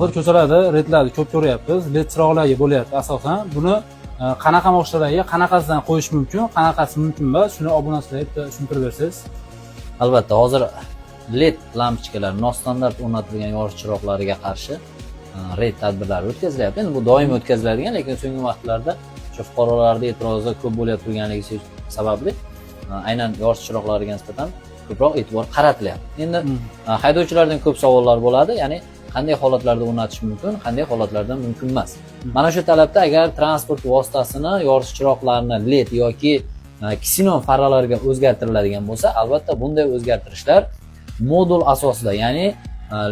Hozir ko'chalarda redlarni ko'p ko'ryapmiz. Led chiroqlarga bo'lyapti asosan. Buni qanaqa mashinalarga qanaqasidan qo'yish mumkin, qanaqasi mumkin emas, shuni obunachilarga bitta tushuntirib bersangiz. Albatta, hozir LED lampochkalar, nostandart o'rnatilgan yoritish chiroqlariga qarshi reyd tadbirlari o'tkazilyapti. Endi bu doim o'tkaziladigan, lekin so'nggi vaqtlarda o'sha fuqarolarni e'tirozi ko'p bo'layotganligi turganligi sababli aynan yoritish chiroqlariga nisbatan ko'proq e'tibor qaratilyapti. Endi haydovchilardan ko'p savollar bo'ladi, ya'ni qanday holatlarda o'rnatish mumkin, qanday holatlarda mumkin emas. Mana shu talabda agar transport vositasini yoritish chiroqlarini LED yoki ksenon faralarga o'zgartiriladigan bo'lsa, albatta bunday o'zgartirishlar modul asosida, ya'ni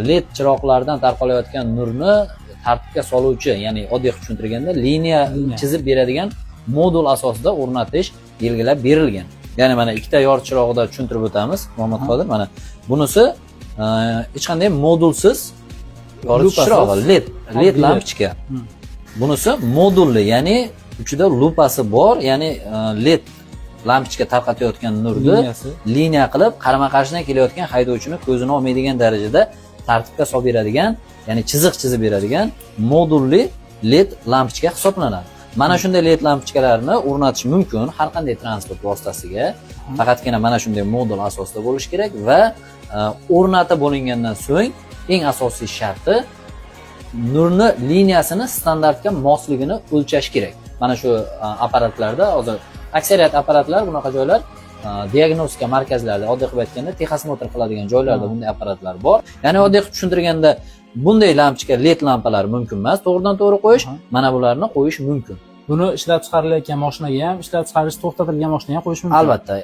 LED chiroqlardan tarqalayotgan nurni tartibga soluvchi, ya'ni oddiy qilib tushuntirganda liniya Liniya. chizib beradigan modul asosida o'rnatish belgilab berilgan. Ya'ni mana ikkita yoritish chirog'ida tushuntirib o'tamiz, Muhammad Qodir. Mana bunisi hech qanday modulsiz yoritish Lupasiz. chirog'i, LED, LED Oddiy. lampochka. Bunisi modulli, ya'ni uchida lupasi bor, ya'ni LED lampochka tarqatayotgan nurni Liniyasi. liniya qilib, qarama-qarshidan kelayotgan haydovchini ko'zini olmaydigan darajada tartibga solib beradigan, ya'ni chiziq chizib beradigan modulli LED lampochka hisoblanadi. Mana shunday LED lampochkalarni o'rnatish mumkin har qanday transport vositasiga. Faqatgina mana shunday modul asosida bo'lishi kerak va o'rnatib bo'lingandan so'ng eng asosiy sharti nurni liniyasini standartga mosligini o'lchash kerak. Mana shu apparatlarda, hozir aksariyat apparatlar bunaqa joylar diagnostika markazlarida, oddiy qilib aytganda техосмотр qiladigan joylarda bunday apparatlar bor. Ya'ni oddiy qilib tushuntirganda, bunday lampochka, LED lampalar mumkin emas to'g'ridan to'g'ri qo'yish, mana bularni qo'yish mumkin. Buni ishlab chiqarilayotgan mashinaga ham, ishlab chiqarish to'xtatilgan mashinaga ham qo'yish mumkin. Albatta,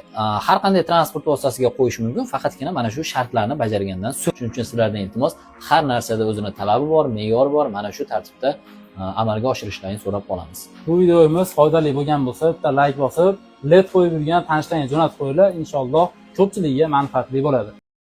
har qanday transport vositasiga qo'yish mumkin, faqatgina mana shu shartlarni bajargandan so'ng. Shuning uchun sizlardan iltimos, har narsada o'zini talabi bor, me'yor bor, mana shu tartibda amalga oshirishlarini so'rab qolamiz. Bu videomiz foydali bo'lgan bo'lsa, bitta layk bosib, led qo'yib yurgan tanishlarga jo'natib qo'yinglar. Inshaalloh ko'pchiligiga manfaatli bo'ladi.